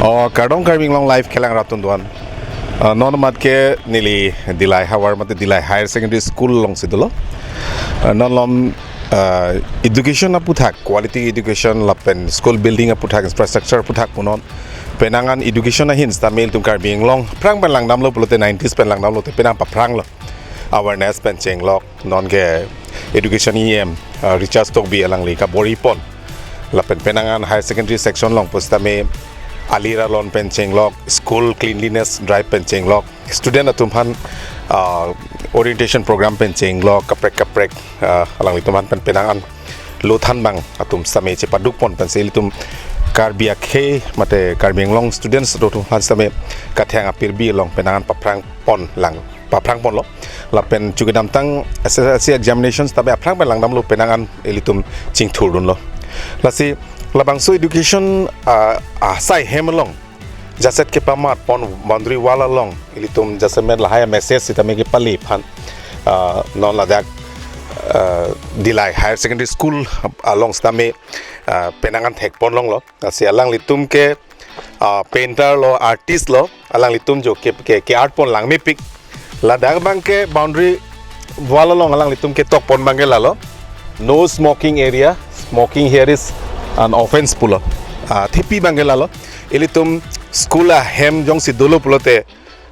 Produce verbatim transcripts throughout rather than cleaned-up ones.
Oh, kardom Karbi Anglong Live kelang rat atum doan. Uh, non mat ke neli Dillai havar mate Dillai Higher Secondary School alongsi dolo. Uh, non along, uh, education aputhak, quality education lapen school building aputhak, infrastructure aputhak punon. Penang an education ahin sitame ilitum Karbi Anglong aphrang pen langdamlo pulote, nineties pen langdamlote penang paphranglo. Awareness pen chenglok, non ke education E M, uh, Richard Tokbi alangli kabor-ipon. Lapen penang an higher secondary section along pusitame ali ralon pen chenglok, school cleanliness drive pen chenglok, student atum aphan, uh, orientation program pen chenglok, kaprek kaprek, uh, alanglitum aphan pen penang an lo thanbang atum sitame chepadukpon pensi ilitum Karbi akhei mate Karbi Anglong students atum aphan sitame katheng apirbi along penang an paphrangpon lang, paphrangponlo. Lapen chu kedamtang S S L C examination sitame aphrang pen langdamlo penang an ilitum chingthurdunlo. Lasi labangso education, ah, asai hem along jaset kepamatpon boundary wall along ilitum jasemet lahai message sitame kepale aphan, ah, non ladak, ah, Dillai Higher Secondary School along sitame, ah, penang an thekpon longlo. Lasi alanglitum ke, ah, painter lo, artist lo, alanglitum jo ke, ke, ke-art pon lang mepik. Ladak abang ke boundary wall along alanglitum ketokpon abang ke lalo, "No smoking area, smoking here is an offense" pulo. Ah, thepi abang ke lalo. Ilitum school ahem jongsi dolo pulote,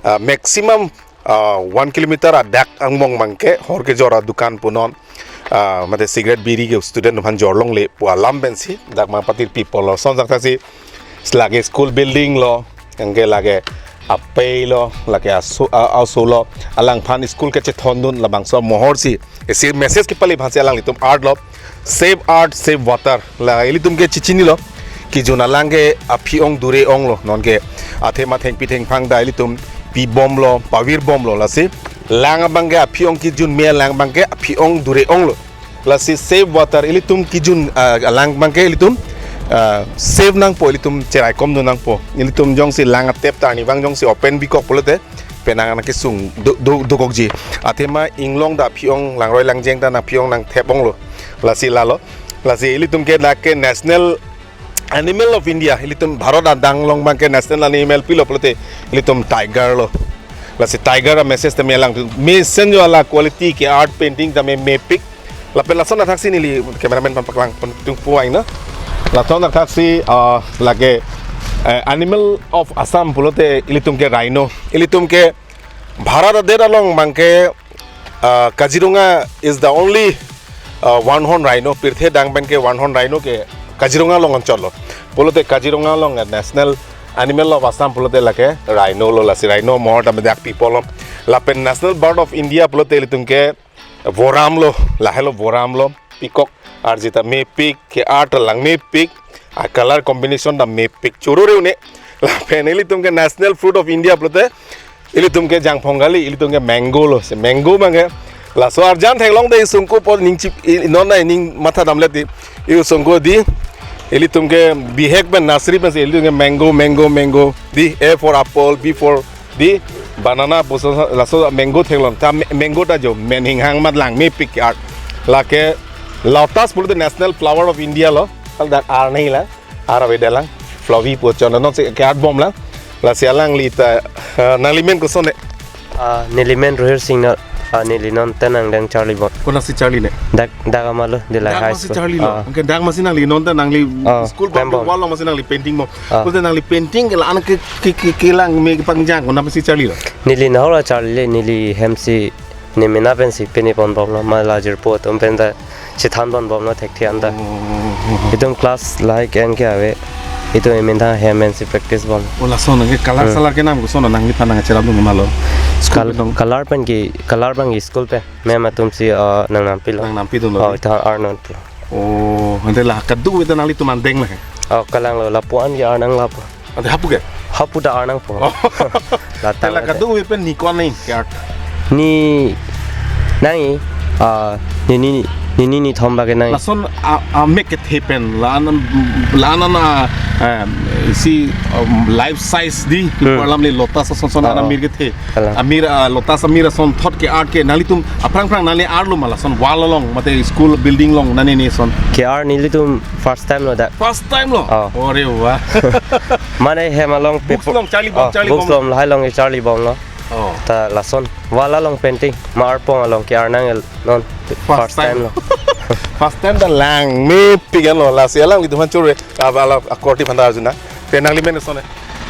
ah, maximum, ah, one kilometer adak angbong abang ke hor kejor adukan punon, ah, mate cigarette biri ke student atum aphan jorlongle pu alam pensi dak ma patir people lo. Lason dak thaksi lake school building lo, anke lake apei lo, lake aso, a-, aso lo, alangphan school kechethondun labangso amohorsi isi message kepale aphansi alanglitum art lo, "Save art, save water." La ilitum ke chechinilo, kejun alang ke aphi-ong dure-onglo, non ke athema thengpi thengphang ta ilitum pibomlo, pavirbomlo. Lasi lang abang ke aphi-ong, kejun me alang abang ke aphi-ong dure-onglo. Lasi save water, ilitum kejun, ah, alang abang ke ilitum, ah, save nangpo, ilitum cheraikomdun nangpo. Ilitum jongsi lang atap ta arnivang jongsi open bikok pulote penang an kesung do, do, dokokji. Athema inglong ta aphi-ong, langroi langjeng ta nangphi-ong nangthep-onglo. Lasi lalo. Lasi ilitum ke dak ke National Animal of India, ilitum Bharat adang along abang ke national animal pilo pulote ilitum tiger lo. Lasi tiger a-message tame alang mesen jo ala quality ke-art painting tame mepik. Lapen lason athaksi neli cameraman aphan paklang pon tung puang na. Lason athaksi, ah, lake, eh, Animal of Assam pulote ilitum ke rhino. Ilitum ke Bharat adet along abang ke, ah, Kaziranga is the only, ah, one horn rhino. Pirthe adang abang ke one horn rhino ke Kaziranga along anchotlo. Pulote Kaziranga along national animal of Assam pulote lake rhino lo, lasi rhino amohor tame dak pipolom. Lapen National Bird of India pulote ilitum ke voram lo, lahelo voram lo, peacock arji ta mepik, ke-art ta lang mepik, a-color combination ta mepik, choro re une. Lapen ilitum ke National Fruit of India pulote ilitum ke jangphong kali, ilitum ke mango lo, si mango abang ke. Laso arjan theklong de isungko apot ning chip, i, non na ning matha damlet di, isungko di, ilitum ke bihek pen nursery pensi ilitum ke mango, mango, mango, di, A for apple, B for di, banana puson laso mango theklong. Ta ma-, mango ta jo, men hinghang mat lang mepik ke-art. Lake lotus pulote National Flower of India lo. Al dak ar nangji lang. Ar avedet lang. Flower pu chon non si ke-art bomlang. Lasi alangli ta, eh, nangli men koson ne? Ah, neli men Rohir Singnar. Ah, neli non ta nangdeng charlibom. Konatsi charli ne? Dak, dak amalo, Dillai Dak High masi School. Charlilo. Ah. Anke dak masi nangli non ta nangli Ah, school bam klembom. Wall along masi nangli painting bom. Ah. Pulote nangli painting ke la-an ke, ke, ke, kelang me pangjang, konatsi charlilo? Neli nahora charlile, neli hemsi nemena pensi pini ponbomlo, ma la jirpo atum pen ta chethan ponbomlo thekthe anta. Oh. Itum class lahai ke-en ke ave. Itum emena hem pensi practice bom. Oh, lason ke color Hmm. salar ke nam koson nangliphan nangcherapdun malo. School Kal-, kedong. Color pen ke, color pen ke school pen. Ma'am atumsi, uh, nangnampilo. Nangnampidunlo. Oh, ta ar nangpi. Oh, ante la kadokave ta nanglitum an deng la ke? Oh, kalanglo, lapu-an ke ar nanglap. Ante hapu ke? Hapu ta ar nangpo. Oh. La Te la tang kadokave pen ni ko-an nangji ke-art? Ni nangji, ah, ni, ni, Nini nithom bak ke nai. Lason a, amek kethe pen, la-an, la-an a, em, si, um, life size di, Hmm. parlam le lotus ason son Ah, ana ah. mir kethe. Kalang. Amir, ah, lotus amir ason thot ke-art ke, nanglitum aphrang phrang nangli art lo ma lason wall along, mate school building along, nani ni son. Ke-art nelitum first time lo dak. First time lo? Oh. Ore wah. Mane hem along Books paper. Along charlibom, Oh, charlibom. Books along lahai along charlibomlo. Oh. Ta lason wall along painting, ma arpong along ke-art nang el non. First First time time. Lo. First time ta langmepik anlo, lasi alanglitum aphan chore, aba la akorte aphan ta arjuna. Te nangli men son e?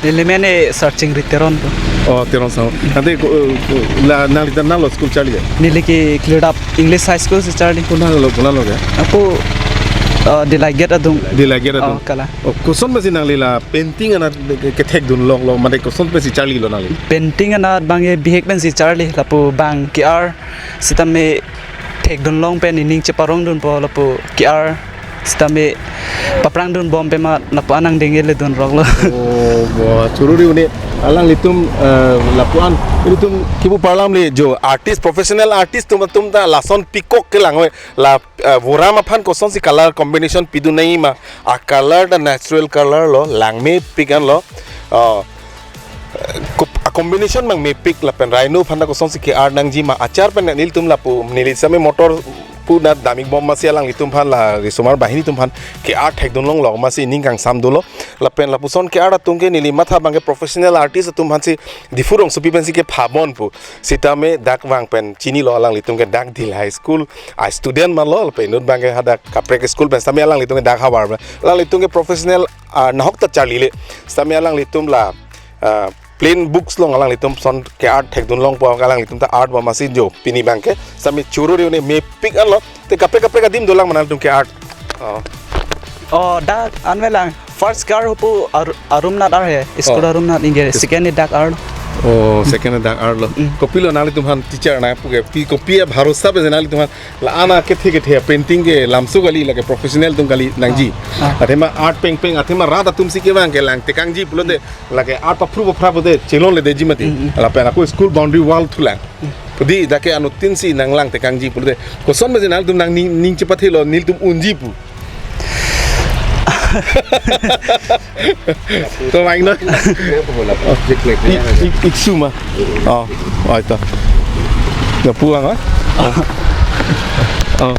Neli men e Sarchingri Teron po. Oh, Teron sang. Ante ko, ko, la nangli ta nalo school charli ya? Neli ke Klirap English High School si charli. Konat lo, konat lo ke? Ako, uh, Delight Gate adung. Delight Gate adung. Oh, kalang. Oh, koson pensi nangli la painting anat ke, kethekdun longlo, mate koson pensi charlilo nangli? Painting anat bang e bihek pensi charli, lapu bang ke-art sitame thekdun long pen nening cheparongdunpo, lapu ke-art sitame paprangdunbom pen ma lapu-an angdeng le dun roklo. Oh, wah, choro ri une alanglitum, eh, lapu-an, ilitum kipu parlam le jo artist, professional artist atum atum ta lason pikok kelang oi, la, eh, voram aphan kosonsi color combination pidun nangji ma, a color ta natural color lo, langmepik anlo. Oh, ko-, a combination mang mepik lapen rhino aphan ta kosonsi ke-art nangji ma, achar pen nelitum lapu, neli same motor pu na damikbom masi alanglitum aphan la risomar banghini atum aphan ke-art thekdun longlo masi ning kangsam dolo. Lapen lapuson ke-art atum ke neli matha bang ke professional artist atum aphansi Diphu rongsopi pensi kephabon pu. Sitame dak vang pen chinilo alanglitum ke dak Dil High School a student ma lo, lapen inut bang ke hadak kaprek school pen sitame alanglitum ke dak havar ma. Alanglitum ke professional, ah, nahok ta charlile. Sitame alanglitum la, ah, plain books along alanglitum son ke-art thekdun longpo, alanglitum ta art bom masi jo pini bang ke sitame choro ri une mepik anlo. Te kaprek kaprek adim dolang ma nangtum ke-art? Oh. Oh, dak anvelang. First ke-art hupu ar-, arum nat ar he. School Oh. arum nat inge. Yes. Second ni dak art. Oh, second dak art lo. Mm. Kopilo nanglitum aphan teacher nangpu ke? Pi kopi a bharosa pen nanglitum aphan la-an a kethe kethe painting ke lamso kali, lake professional atum kali nangji? Ah, ah. Athema art peng peng, athema rat atum si kevang ke lang tekangji pulote, lake art paphru paphra pulote chelongledetji mati. Mm, mm. Lapen ako school boundary wall thulang. Mm. Pudi dak ke anuttin si nanglang tekangji pulote, koson pensi nangtum nangning, ning chepathelo, nelitum unji pu. To main no. Object like I, i, iksu ma. Oh, oh, ito. Lapu ang, ha? Oh.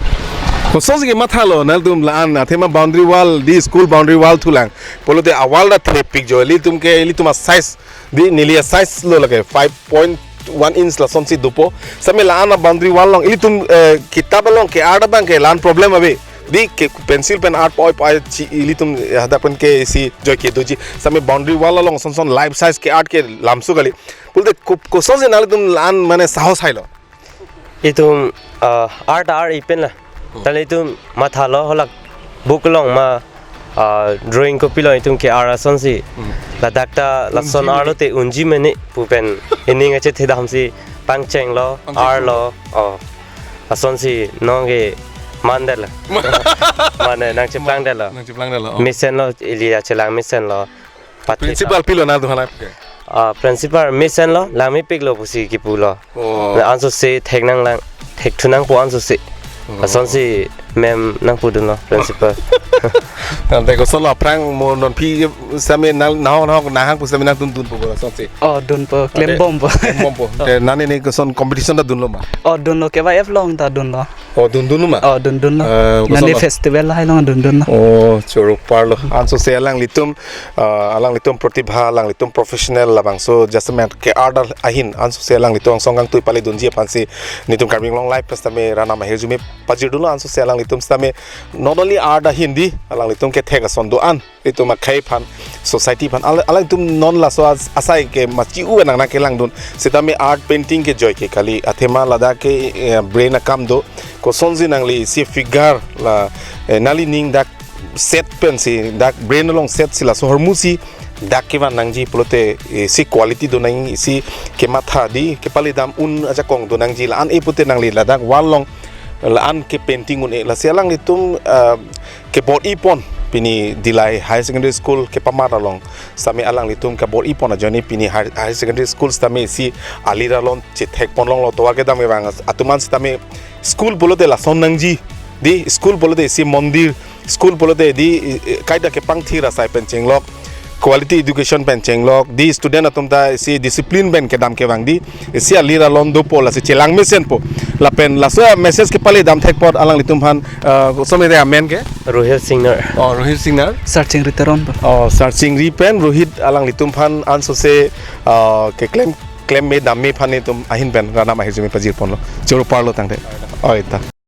Kosonsi kemathalo nangtum la-an, athema boundary wall, di school boundary wall thulang. Pulote a wall ta thepik jo, ilitum ke, ilitum a size, di neli a size lo lake five point one inch lasonsi dopo. Sitame la-an a boundary wall along ilitum, eh, kitab along ke-art abang ke la-an problem ave. Di ke pencil pen art poi poi chi ilitum, eh, hadak pen ke isi joike doji. Sitame boundary wall along son son life size ke-art ke lamso kali. Pulote ko-, kosonsi nangtum la-an mane sahos hailo? Itum, ah, art art ipen la. Hmm. Tale itum mathalo holak book along ma, ah, drawing kopilo itum ke-art asonsi. Hmm. Ladak ta lason Unji art lo mene. Te unji mene pu pen ining achethe damsi pangchenglo, Pangcheng art lo. Oh. Asonsi nong ke mandel. Mane nangcheplangdetlo. Nangcheplangdetlo, oh. Mesenlo, ili achelang mesenlo. Pathi Principal ta. Pilo nangtum aphan? Ah, principal mesenlo, langmepiklo pusi kipulo. Oh. La ansose thek nanglang, thekthunangpo ansose. Oh. Asonsi ma'am nangpudunlo, principal. Tangte kosonlo aphrang mo non phi sitame nang, nahok nahok nahang pu sitame nangtum dunpo asonsi? Oh, dunpo, Ade, klembompo. Klembompo. Oh. Te nani ni koson competition ta dunlo ma? Oh, dunlo, K Y F along ta dunlo. Oh, dundun ma? Oh, dundunlo. Eh, nani koson lo? Festival lahai along dundunlo. Oh, choro parlo. Ansose alanglitum, eh, alanglitum pratibha, alanglitum professional labangso, just a matter ke-art ahin, ansose alanglitum angsong kangtui pale dunji aphansi nelitum Karbi Anglong Live pen sitame ranam ahirjume pajirdunlo, ansose alanglitum sitame not only art ahin di, alanglitum kethek ason do-an. Itum akhei aphan, society aphan, ala, alanglitum non laso as-, asai ke machi u nang nangkelangdun. Sitame art painting ke joike kali, athema ladak ke, eh, brain akam do. Kosonsi nangli isi figure la, eh, nangli ning dak set pensi, dak brain along set si laso ahormu si dak kevan nangji pulote, eh, isi quality do nang, isi kematha di, kepale dam un ajakong do nangji, la-an e pute nangli ladak wall along la-an ke painting un-e, lasi alanglitum, eh, kebor-ipon pini Dillai Higher Secondary School kepamar along sitame alanglitum kebor-ipon ajoine pini higher, higher secondary school sitame isi alir along chethekpon longlo, tovar kedam kevang atum an sitame school pulote lason nangji, Di school pulote isi mondir, school pulote di, eh, kaita kepangthir asai pen chenglok, quality education pen chenglok, di student atum ta isi discipline pen kedam kevang di, isi alir alon dopo lasi chelang mesenpo. Lapen laso message kepale dam thek apot alanglitum aphan, eh, somede amen ke? Rohil Singnar. Oh, Rohil Singnar. Sarching Riteron po. Oh, Sarching Ri pen Rohit alanglitum aphan ansose, eh, keklem klem me dam me aphan netum ahin pen ranam ahirjume pajir ponlo. Choro parlo tangte. Oi ta.